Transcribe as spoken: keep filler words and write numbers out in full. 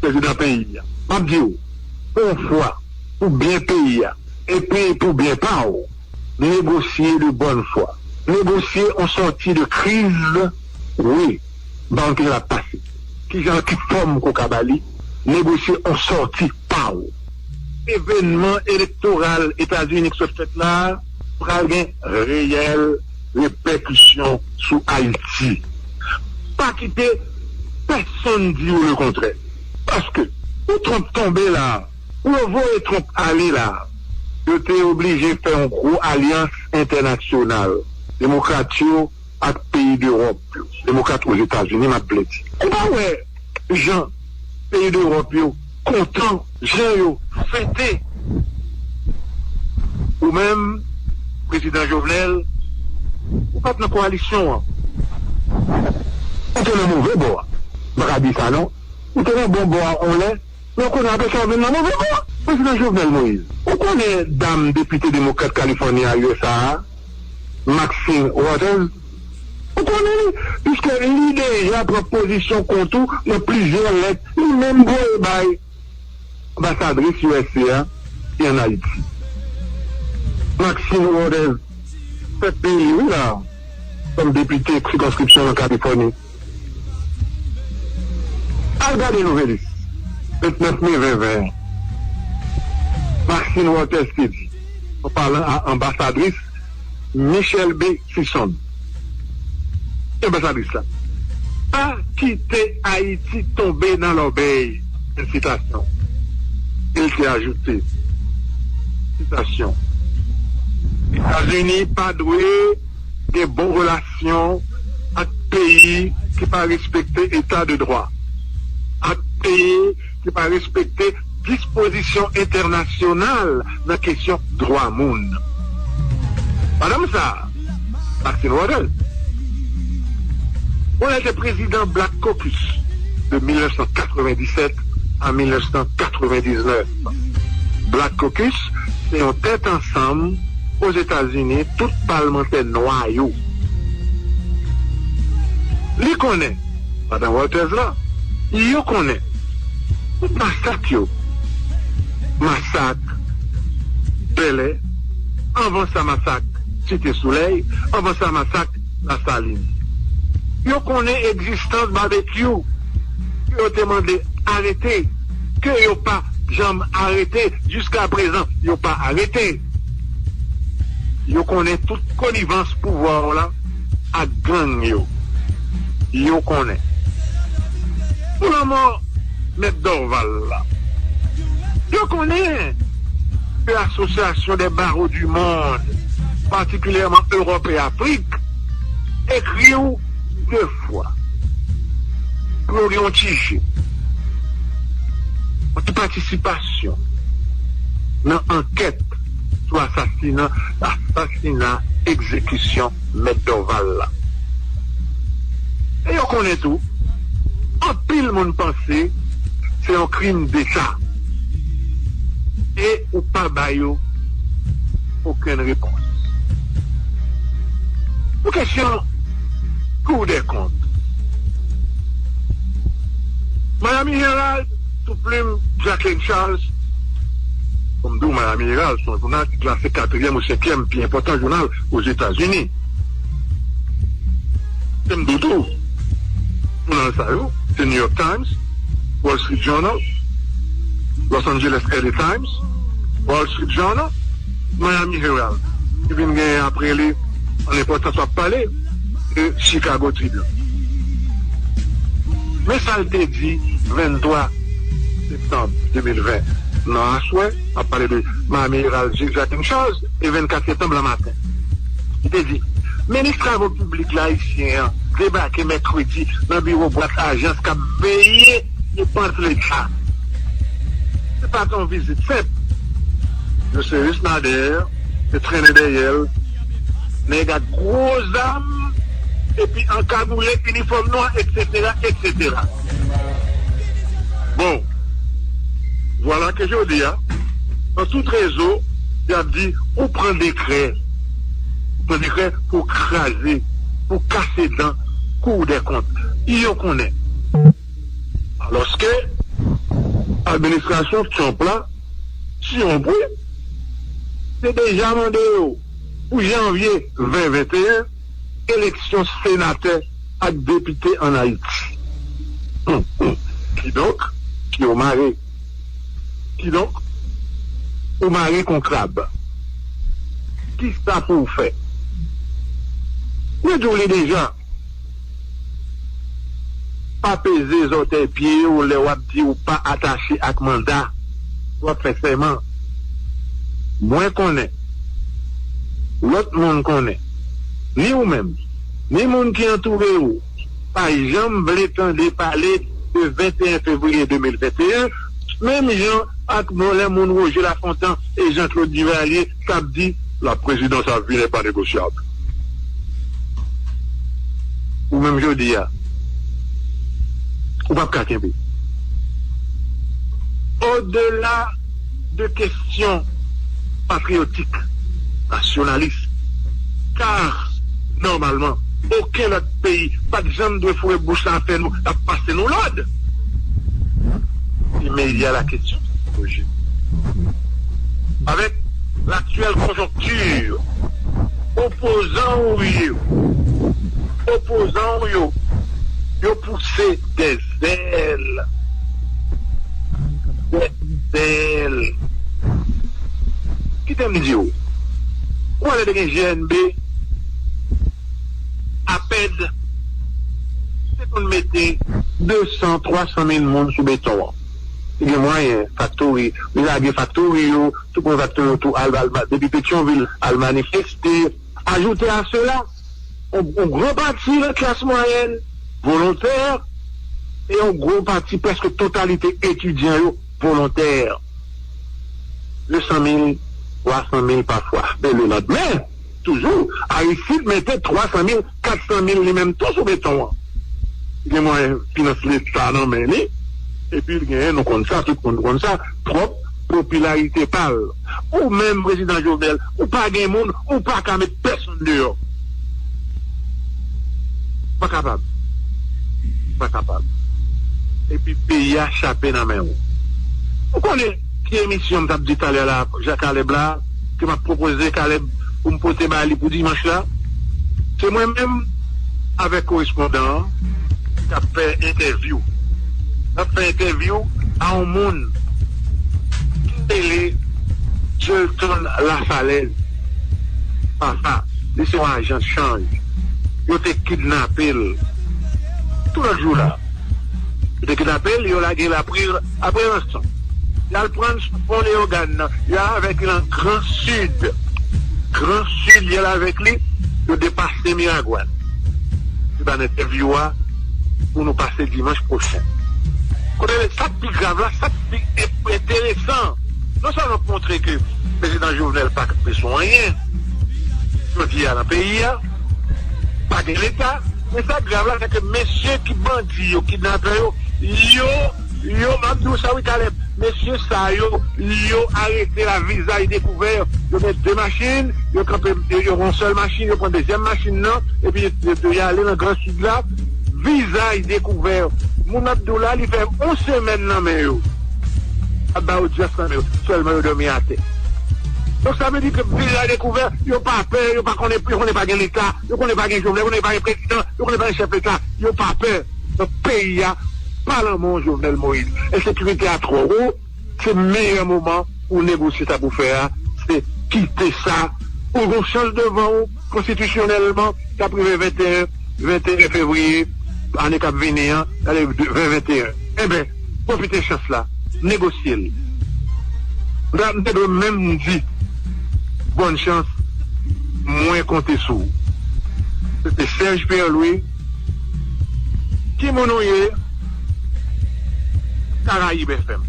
prezidan peyi a. M ap di w, pou yon fwa, pou byen peyi a, epi pou byen pa w, negosye de bòn fwa. Negosye yon sòti de kriz, wi, m pa konn kijan l ap pase. Kijan, ki fòm ke w ka ba li, negosye yon sòti pa w. Evènman elektoral Etazini ki sot fèt la a pral gen reyèl repèkisyon sou Ayiti. Pa kite pèsonn di w lekontrè. Paske pou Trump tonbe la a, pou yo voye Trump ale la a, yo te oblije fè yon gwo alyans entènasyonal. Demokrat yo ak peyi dewòp yo, demokrat Ozetazini, m ap vle di. Ou pa wè jan peyi dewòp yo kontan, jan yo fete? Ou menm, prezidan Jovenel, ou pa t nan koalisyon an. Ou te nan move bò a. M pa ka di sa non. Ou te nan bon bò a yon lè, men kounye a peche w vin nan move bò. Prezidan Jovenel Moïse, ou konnen dam depite demokrat Kalifòni a, U S A a, Maxine Waters? Ou konnen li, piske li deja pran pozisyon kont ou nan plizyè lèt li menm voye bay anbasadris U S A a ki ann Ayiti. Maxine Waters fèk eli wi la, kòm depite sikonskripsyon nan Kalifòni. Al gade Nouvèl Is, vennèf me ven ven. Maxine Waters te di, an palan a anbasadris Michelle B. Sison, anbasadris la, pa kite Ayiti tonbe nan lòbèy. Fen sitasyon. E l te ajoute, sitasyon, Etazini pa dwe gen bon relasyon ak peyi ki pa respekte eta de dwa, ak peyi ki pa respekte dispozisyon entènasyonal nan kesyon dwa moun. Madanm sa a, Maxine Waters, bon, lè l te prezidan Black Caucus de mil nèf san katrevenndisèt a mil nèf san katrevendiznèf. Black Caucus se yon tèt ansanm Ozetazini, tout palmantè nwa yo. Li konnen, madan Waters la, yo konnen tout masak yo. Masak Bèlè, anvan sa masak Site Solèy, anvan sa masak Lasalin. Yo konnen egzistans Babekyou, ke yo te mande arete, ke yo pa janm arete, jiskaprezan, yo pa arete. Yo konnen tout konivans pouvwa w la ak gang yo. Yo konnen. Pou lanmò Mèt Dorval la. Yo konnen ke Association des Barreaux du Monde, patikilyèman Ewòp e Afrik, ekri w de fwa pou yo gen yon ti je, yon ti patisipasyon nan ankèt sou asasina, asasina, egzekisyon Mèt Dorval la. E yo konnen tou, anpil moun panse se yon krim deta. E ou pa ba yo okenn repons. Pou kesyon Cour des comptes, Miami Herald, sou plim Jacqueline Charles, fò m di w, Miami Herald se yon jounal ki klase katriyèm ou senkyèm pi enpòtan jounal Ozetazini. Se m di w tou, jounal sa yo, se New York Times, Wall Street Journal, Los Angeles L A Times, Wall Street Journal, Miami Herald, ki vin genyen apre li an enpòtans w ap pale, e Chicago Tribune. Men sa l te di venntwa septanm de mil ven nan aswè, m ap pale de Miami Herald, Jacqueline Charles, e vennkat septanm lanmaten. Li te di, minis travo piblik la ayisyen an debake mèkredi nan biwo bwat ajans k ap veye depans leta. Se pa t yon vizit senp. Jocelerus Nader te trennen dèyè l nèg ak gwo zam epi ankagoule, inifòm nwa, etsetera, etsetera. Bon, vwala ke jodi a, nan tout rezo, y ap di, ou pran dekrè. Ou pran dekrè pou kraze, pou kase dan Cour des comptes. Yo konnen. Alòske, administrasyon Trump la, si on pwen, te deja mande yo pou janvye ven venteyen, eleksyon senatè ak depite ann Ayiti. Kidonk, yo mare. Kidonk, ou mare kon krab. Kisa pou w fè? Mwen di w li deja. Pa peze zòtèy pye w lè w ap di w pa atache ak manda. W ap fè sèman. Mwen konnen. Lòt moun konnen. Ni ou menm, ni moun ki antoure w, pa janm vle tande pale de venteyen fevriye de mil venteyen, menm jan ak lè moun Roger Lafontant e Jean Claude Duvalier t ap di, la présidence à vie n'est pas négociable. Ou menm jodi a, ou p ap ka kenbe. Odela de kesyon patriyotik, nasyonalis, kar nòmalman okenn lòt peyi pa t janm dwe foure bouch nan afè nou, l ap pase nou lòd. Imedya la kesyon se poze. Avèk laktyèl konjonkti, opozan ou ye, opozan ou yo, yo pouse dèzèl. Dèzèl. Kite m di w, ou wè lè te gen G N B, apèd, se konn mete de san, twa san mil moun sou beton an. Li gen mwayen, faktori, li lage faktori yo, tout moun faktori yo tou al, al, al, depi Petyonvil, al manifeste. Ajoute a sela, yon, yon gran pati nan klas mwayèn volontè, e yon gwo pati, prèske totalite etidyan yo volontè. De san mil, twa san mil pafwa. Men lelandmen, toujou, Aristide mete twa san mil, kat san mil li menm tou sou beton an. Li gen mwayen finans leta nan men li, epi l genyen, nou konn sa, tout moun konn sa, pwòp popilarite pa l. Ou menm, prezidan Jovenel, ou pa gen moun, ou pa ka met pèsonn deyò. Pa kapab. Pa kapab. Epi peyi a chape nan men w. Ou konnen ki emisyon m t ap di talè la, Jean Caleb la, ke m ap pwopoze Caleb pou m pote ba li pou dimanch la? Se mwen menm avèk korespondan an k ap fè entèvyou. N ap fè entèvyou a yon moun ki rele Jelton Lasalèz. Papa, li se yon ajan chanj. Yo te kidnape l. Tou lòt jou la, yo te kidnape l, yo lage l apre, apre ranson. Y al pran l sou pon Leyogàn nan. Yo al avèk li nan Gran Sid. Gran Sid, y al avèk li. Yo depase Miragwàn. Se nan entèvyou a pou nou pase dimanch pwochen. Kote sa k pi grav la, sa k pi en-, enteresan, non sèlman pou montre ke prezidan Jovenel pa kanpe sou anyen jodi a nan peyi a, pa gen leta, men sa k grav la, se ke mesye ki bandi yo, kidnapè yo, yo, yo, m ap di w sa wi, Caleb, mesye sa yo, yo arete la vizaj dekouvè, yo gen de machin, yo kanpe, yo, yo yon sèl machin, yo pran dezyèm machin nan, epi yo, yo, yo ale nan Gran Sid la, vizaj dekouvè. Moun ap di w la, li fè yon semèn nan men yo. Ap ba yo dyòs nan men yo, sèlman yo dòmi atè. Donk, sa vle di ke vizaj dekouvè, yo pa pè, yo pa konnen, yo konnen pa gen leta, yo konnen pa gen Jovenel, yo konnen pa gen prezidan, yo konnen pa gen chèf leta, yo pa pè. Donk, peyi a pa nan men Jovenel Moïse. Ensekirite a twò wo, se meyè moman pou w negosye sa pou w fè a, se kite sa. Ou gen yon chans devan w, konstitisyonèlman, k ap rive venteyen, venteyen fevriye, ane k ap vini an, gade, ven venteyen. Enben, pwofite chans la, negosye l. M ta, m te dwe menm di, bòn chans, mwen konte sou ou. Se te Serge Pierre Louis, Ki moun ou ye? Karayib F M.